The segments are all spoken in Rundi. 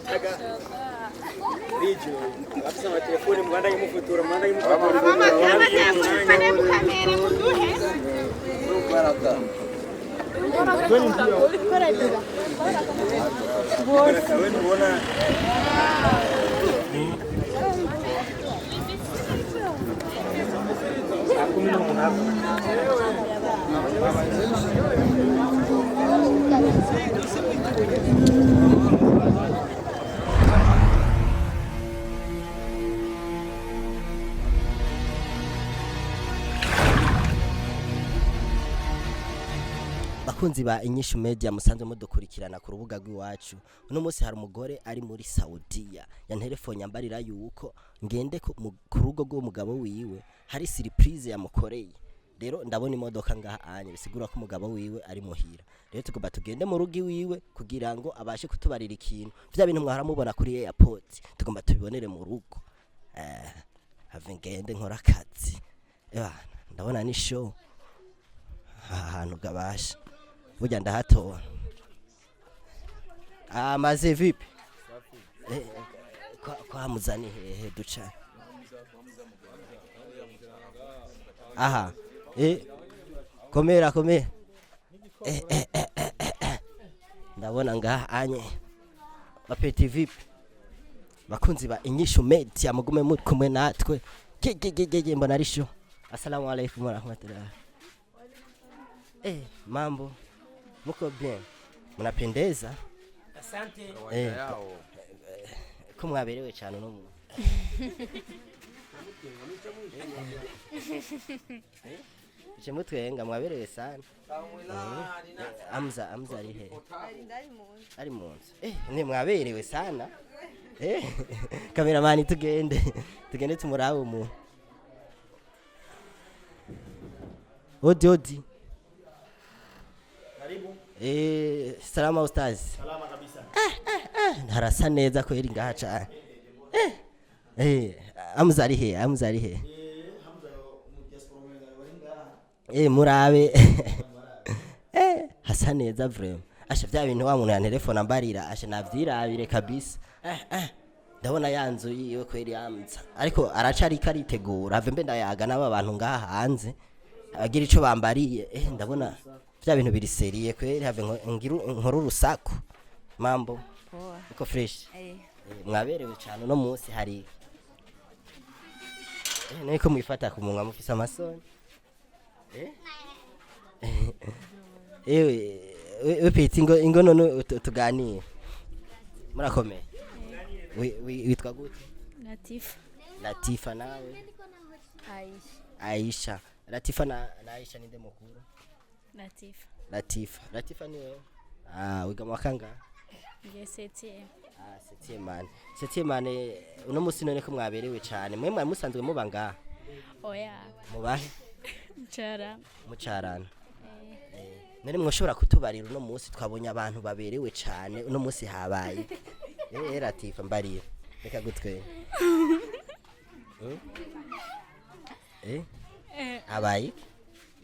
Gitega rijo abafise amatelefone mubandanye mufotora, mubandanye mufotora. Wewe nubona. Bakunzi ba Inyishu Media musanzwe mudukurikirana ku rubuga rw'iwacu, uno munsi hari umugore ari muri Saudiya yanterefonye ambarira yuko ngende ku rugo rw'umugabo wiwe, hari surprise yamukoreye. Rero ndabona imodoka ngaha anye, bisigura ko umugabo wiwe ari muhira. Rero tugomba tugende mu rugo iwiwe kugira ngo abashe kutubarira ikintu. Vya bintu mwahora mubona kuri airport tugomba tubibonere mu rugo. Have ngende nkora akazi. Ebana, ndabona ni show aha hantu gabasha burya ndahatora. Ah, maze vipi? Kwa muzani hehe duca aha? Komera komera. Ndabona ngaha anye bapeti. Vipi bakunzi ba Inyishu Media, mugume muri kumwe natwe. Gegegegege, mbona ari show. Assalamu alaikum warahmatullahi. Mambo, muko bien? Mnapendeza. Asante. Ko mwaberewe cyane uno munsi. Je mutwenga, mwaberewe sana. Amza, Amza ari he? Ari mu nzu. Ne mwaberewe sana. Kameramani, tugende tugende tumurabe umuntu. Odi odi. Karibu. Salama ustazi. Salama kabisa. Harasa neza kweli ngaha cane. Amza ari he? Amza ari he? Hamza mu diaspora bari ngaha. Murabe. Hasa neza vraiment. Asha, vya bintu wa muntu yantelefona ambarira, asha navyirabire kabisa. Ndabona ya nzu yiwe kweli Amza. Ariko aracariko aritegura, have mbe ndayaga n'aba bantu ngaha hanze. Abagira ico bambariye. Ndabona vya bintu biri sérieux kweli, have nkora urusaku. Mambo. Poa. Uko fresh. Eh. Mwaberewe cyane uno munsi hari. Niko mwifata ku munwa, mufise amasoni. Ewe, we peti, ingo ingo none tuganire. Murakomeye. Witwa gute? Latifa. Latifa, nawe? Aisha. Aisha. Latifa na Aisha, ninde mukuru? Latifa. Latifa. Latifa ni wewe? Ah, wiga mu wa kangahe? Ngiye septième. Ah, septième année. Septième année, uno munsi none ko mwaberewe cyane. Mwe mwari musanzwe muba ngaha? Oya. Mubahe? Cara. Mucarana. None mwoshobora kutubarira, uno munsi twabonye abantu baberewe cyane, uno munsi habaye? Latifa, mbarira. Reka gutwe. Habaye iki?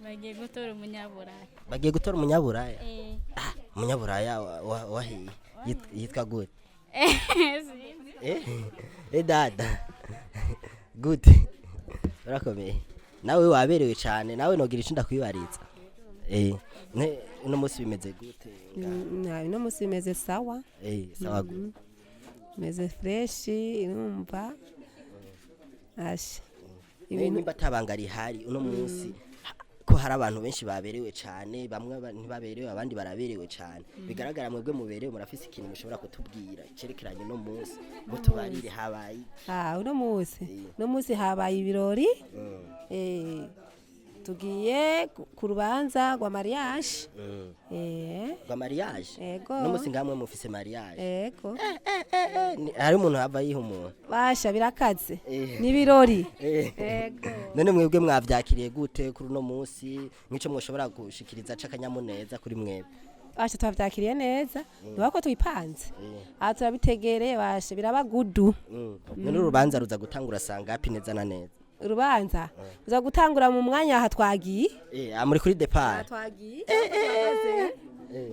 Bagiye gutora umunyaburaya. Bagiye gutora umunyaburaya. Eh. Ah, umunyaburaya wahiye. Yitwa gute? Sinzi. Dada. Gute? Urakomeye. Nawe waberewe cyane, nawe nogira ico ndakwibariza. Ne uno munsi bimeze gute? Na uno munsi bimeze sawa. Sawa gute? Bimeze fresh, urumva asha. Ibintu nimba atabanga rihari uno munsi, ko hari abantu benshi baberewe cyane, bamwe ntibaberewe, abandi baraberewe cyane. Bigaragara mwebwe muberewe, murafise ikintu mushobora kutubwira cerekeranye uno munsi. Mutubarire habaye iki? Ah, uno munsi habaye ibirori. Tugiye ku rubanza rwa mariage. Rwa mariage? Ego. Uno munsi ngamwe mufise mariage? Ego. Hari umuntu hava yiha umuntu. Basha, birakaze. N'ibirori. Ego. None mwebwe mwavyakiriye gute kuri uno munsi, nk'ico mwoshobora gushikiriza c'akanyamuneza kuri mwebwe? Basha, twavyakiriye neza, niba ko tubipanze aha turabitegereye, basha, biraba gudu. None urubanza ruza gutangura sangapi neza na neza? Urubanza uza gutangura mu mwanya, aha twagiye. Ah, muri kuri départ? Twagiye.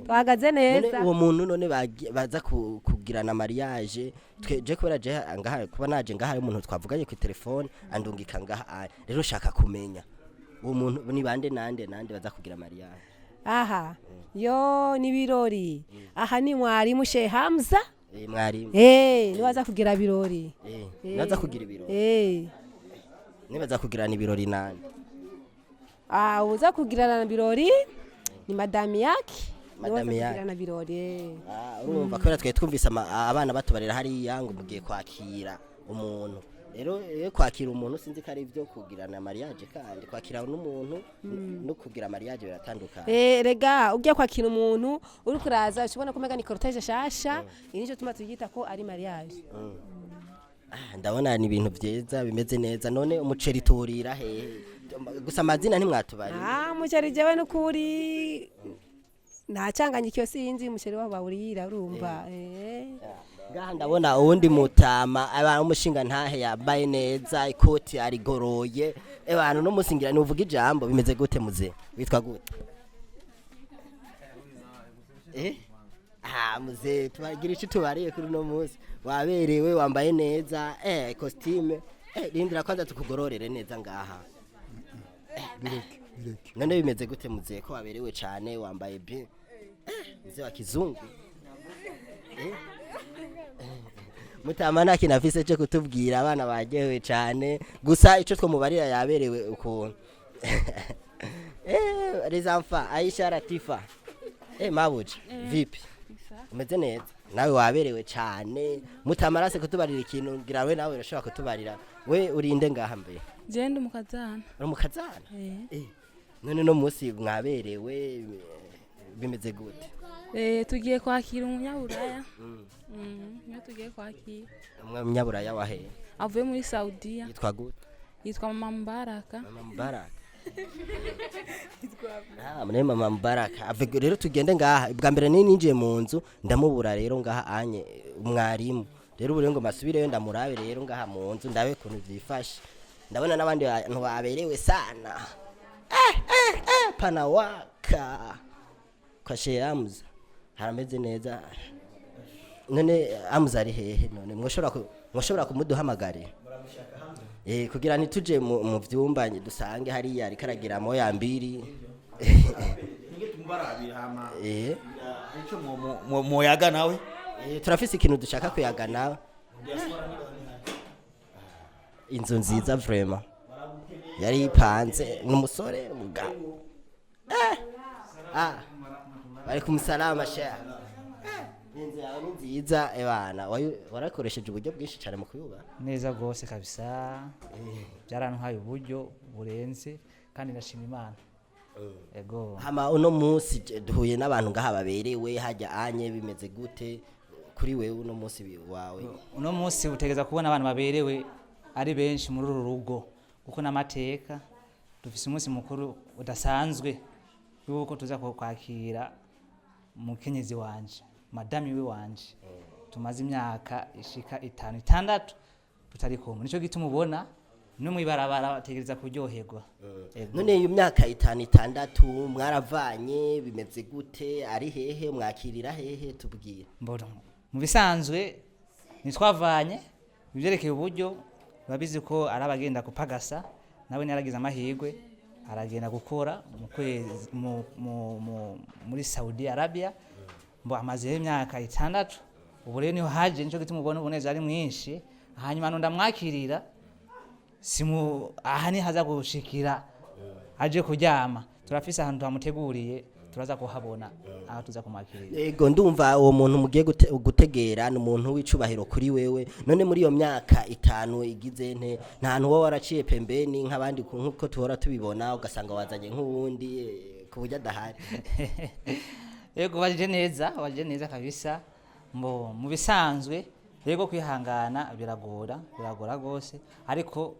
Tuhagaze None neza. uwo muntu none baza kugirana mariage, twe je kubera je ngaha, kuba naje ngaha ari umuntu twavuganye ku telefone andungika ngaha, rero shaka kumenya uwo muntu ni bande, nande nande baza kugira mariage? Aha yo ni birori, aha ni mwarimu Sheikh Hamza. Mwarimu. Niwaza kugira birori. Nibaza kugira ibirori. Nibaza kugirana ibirori nande? Ah, uza kugirana birori ni madami yake. Niwaza Madame yake. kugirana birori. Ah, urumva kubera twari twumvise abana batubarira hariya ngo mugiye kwakira umuntu, rero iyo kwakira umuntu sinzi ko ari ibyo kugirana mariage, kandi kwakira n'umuntu no kugira mariage biratandukanye. Rega ugiye kwakira umuntu uri kuraza ushobona kumega ni cortège shasha, iyi nico tuma tuyita ko ari mariage. Ah, ndabona ni ibintu byiza bimeze neza. None umuceri tuwurira hehe? Gusa amazina ntimwatubariye. Ah, umuceri jewe nukuri ntacanganyikiyo, sinzi umuceri wabo bawurira, urumva. Ngaha ndabona uwundi mutama aba umushinga ntahe yambaye neza, ikoti arigoroye. Abantu no musingira ni uvuga ijambo, bimeze gute muze? Witwa gute? Ah, muze, tubagira icyo tubariye kuri uno munsi. Waberewe, wambaye neza, costume. Rindira kwanza tukugororere neza ngaha. Bireke, bireke. None bimeze gute muze, ko waberewe cyane, wambaye bien? Mzee wa kizungu. Mutama nta kintu afise cyo kutubwira, abana baryohewe cyane, gusa icyo twamubarira yaberewe ukuntu. Les enfants, Aisha, Latifa, mabuja, vipi, umeze neza? Nawe waberewe cyane. Mutama arase kutubarira ikintu, ngira we nawe urashobora kutubarira. We urinde ngaha mbere? Genda umukazana. Uri umukazana? Eh. None no munsi mwaberewe, bimeze gute? Tugiye kwakira umunyaburaya. Niyo tugiye kwakira. Umunyaburaya wahe? Avuye muri Saudiya. Yitwa gute? Yitwa Mama Mubaraka. Mama Mubaraka. Ah, mune Mama Mubaraka. Ave rero tugende ngaha. Bwa mbere nini ninjiye mu nzu ndamubura, rero ngaha anye umwarimu. Rero ubu rero ngo masubireyo ndamurabe rero ngaha mu nzu, ndabe ukuntu vyifashe. Ndabona n'abandi bantu baberewe sana. Panawaka. Kwa Sheikh Hamza. Harameze neza. None Hamza ari hehe? None mwoshobora kumuduhamagarira? Kugira ntituje mu vyumba dusange hariya ariko aragira moya mbiri. Icyo muyaga nawe? Turafise ikintu dushaka kuyaga nawe. Inzu nziza vraiment. Yari ipanze n'umusore mugabo. Ah. Bari salama sheikh. Inzu yawe ni nziza ebana. Warakoresheje uburyo bwinshi cyane mu kuyubaka. Neza rwose kabisa, byarantwaye uburyo burenze kandi ndashima Imana, ego. Hama uno munsi duhuye n'abantu ngaha baberewe hajya anye, bimeze gute kuri wewe uno munsi wawe? Uno munsi utegereza kubona abantu baberewe ari benshi muri uru rugo, kuko n'amateka dufise umunsi mukuru udasanzwe yuko tuza kwakira umukenyezi wanje, madami we wanje tumaze imyaka ishika 5, 6 tutari kumwe. Nico gituma ubona no mwibarabara bategereza kuryoherwa. Ego. None iyo myaka 5, 6 mwaravanye, bimeze gute? Ari hehe? Mwakirira hehe? Tubwire. Mbona mu bisanzwe ntitwavanye. Ibyerekeye uburyo, babizi ko ari abagenda kupagasa, nawe yaragize amahirwe aragenda gukora mu kwezi muri Saudi Arabia, mbo amazeyo imyaka 6. Ubu rero niho haje, nico gituma ubona ubunezero ari mwinshi. Hanyuma ndamwakirira simu aha ni haza gushikira aje kuryama, turafise ahantu twamuteguriye, turaza kuhabona aho tuza kumwakirira. Ego, ndumva uwo muntu mugiye gutegera ni umuntu w'icubahiro kuri wewe. None muri iyo myaka 5 igize nte, nta hantu wowe waraciye pembeni nk'abandi nk'uko tuhora tubibona, ugasanga wazanye nk'uwundi ku buryo adahari? Yego, wajije neza, wajije neza kabisa. Mbo mu bisanzwe yego, kwihangana biragora, biragora gose, ariko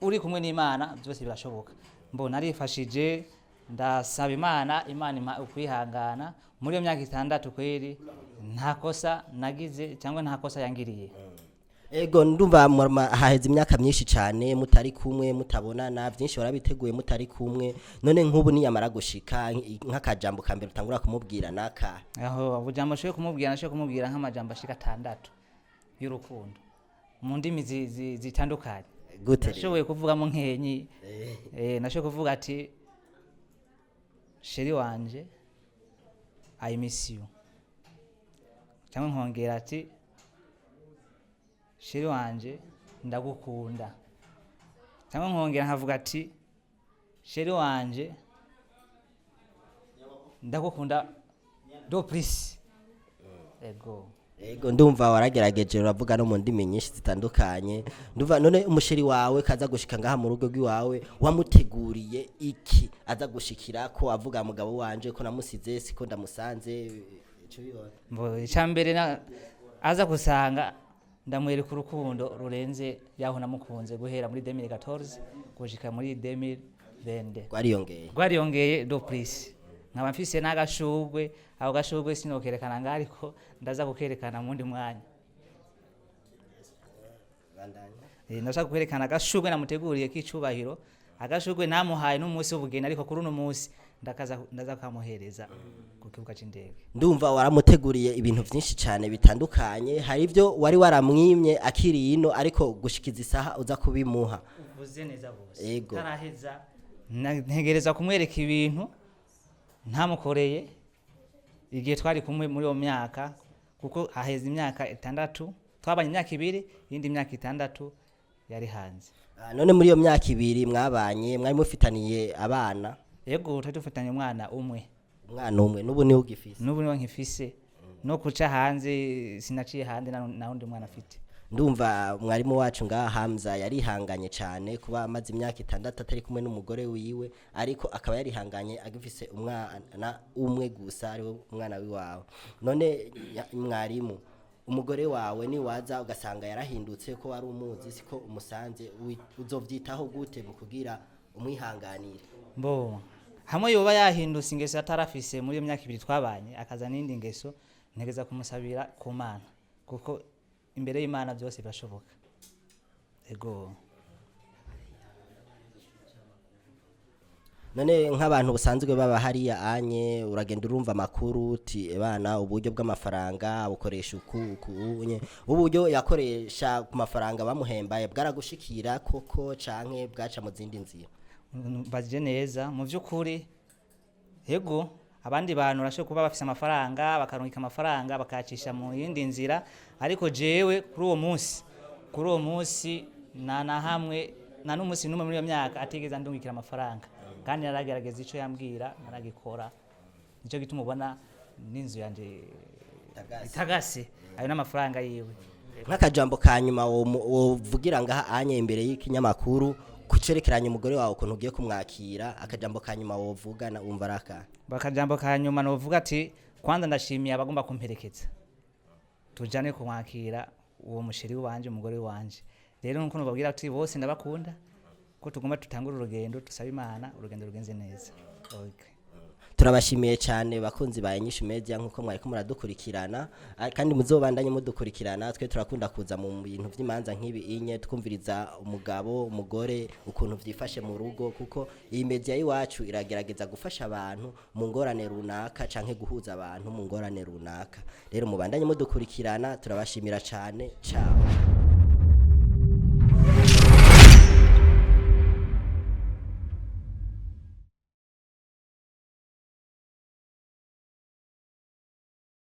uri kumwe n'Imana byose birashoboka. Mbo narifashije, ndasaba Imana, Imana impa ukwihangana muri iyo myaka 6. Kweri nta kosa nagize cyangwa nta kosa yangiriye. Ego, ndumva haheze imyaka myinshi cyane mutari kumwe, mutabonana, byinshi warabiteguye mutari kumwe. None nk'ubu niyamara gushika, nk'akajambo ka mbere utangura kumubwira naka? Aho ubujambo ashoboye kumubwira, nashoboye kumubwira nk'amajambo ashika 6 y'urukundo mu ndimi zitandukanye. Gute rero? Nashoboye kuvugamo nkenyi, nashoboye kuvuga ati: "Chéri wanje, I miss you," cyangwa nkongera ati: "Chéri wanje, ndagukunda," cyangwa nkongera nkavuga ati: "Chéri wanje, ndagukunda de plus." Ego. Ego, ndumva waragerageje, uravuga no mu ndimi nyinshi zitandukanye. Ndumva none umu chéri wawe kaza gushika ngaha mu rugo rw'iwawe, wamuteguriye iki aza gushikira ko avuga: "Mugabo wanje ko namusize siko ndamusanze"? Ico ubibona? Mbo icambere aza gusanga ndamwereka urukundo rurenze yaho namukunze guhera muri 2014 gushika muri 2022. Rwariyongeye. Rwariyongeye de plus, nkaba mfise n'agashurwe. Ako gashurwe sinokerekana ngaho, ariko ndaza kukerekana mu wundi mwanya. Ndashaka kwerekana agashurwe namuteguriye k'icubahiro, agashurwe namuhaye n'umunsi w'ubugeni, ariko kuri uno munsi ndakaza ndaza kukamuhereza ku kibuga c'indege. Ndumva waramuteguriye ibintu byinshi cyane bitandukanye. Hari ibyo wari waramwimye akiri ino, ariko gushikiza isaha uza kubimuha. Uvuze neza bose. Ego. Taraheza ntegereza kumwereka ibintu ntamukoreye igihe twari kumwe muri iyo myaka, kuko haheze imyaka 6 twabanye, imyaka 2, iyindi myaka 6 yari hanze. Ah, none muri iyo myaka 2 mwabanye, mwari mufitaniye abana? Yego, twari dufitanye umwana umwe. Umwana umwe, n'ubu niwe ugifise? N'ubu niwe nkifise. No kuca hanze sinaciye hanze, na wundi mwana afite. Ndumva mwarimu wacu ngaha Hamza yarihanganye cyane kuba amaze imyaka 6 atari kumwe n'umugore wiwe, ariko akaba yarihanganye agifise umwana umwe gusa, ariwe umwana wiwawe. None mwarimu, umugore wawe niwaza ugasanga yarahindutse, ko wari umuzi siko umusanze, uzovyitaho gute mu kugira umwihanganire? Mbo hamwe yoba yahindutse ingeso atarafise muri iyo myaka 2 twabanye, akaza n'indi ngeso, ntegeza kumusabira ku Mana, kuko imbere y'Imana byose birashoboka. Ego. None nk'abantu busanzwe baba hariya anye, uragenda urumva amakuru uti: "Ebana, uburyo bw'amafaranga bukoresha uku uku unye." Uburyo yakoresha ku mafaranga bamuhembaye bwaragushikira koko, canke bwaca mu zindi nzira? Mbajije neza. Mu by'ukuri, yego, abandi bantu barashobora kuba bafise amafaranga, bakarungika amafaranga, bakayacisha mu yindi nzira, ariko jewe kuri uwo munsi nta na hamwe, nta n'umunsi n'umwe muri iyo myaka atigeze andungikira amafaranga, kandi naragerageza ico yambwira naragikora. Nico gituma ubona n'inzu yanje itagase, ayo n'amafaranga yiwe. Nk'akajambo ka nyuma wovugira ngaha anye imbere y'ikinyamakuru kucerekeranya umugore wawe, ukuntu ugiye kumwakira, akajambo ka nyuma wovugana wumva ari akahe? Akajambo ka nyuma novuga ati: kwanza ndashimiye abagomba kumperekeza tujane kumwakira uwo mu chéri wanje, umugore wanje. Rero nuko nobabwira ati bose ndabakunda, ko tugomba tutangure urugendo, tusaba Imana urugendo rugenze neza. Okay. Turabashimiye cyane bakunzi ba Inyishu Media, nkuko mwari ko muradukurikirana. Kandi muzobandanye mudukurikirana. Twe turakunda kuza mu bintu by'imanza nk'ibi inye, twumviriza umugabo, umugore, ukuntu vyifashe mu rugo, kuko iyi media y'iwacu iragerageza gufasha abantu mu ngorane runaka canke guhuza abantu mu ngorane runaka. Rero mubandanye mudukurikirana, turabashimira cyane. Ciao.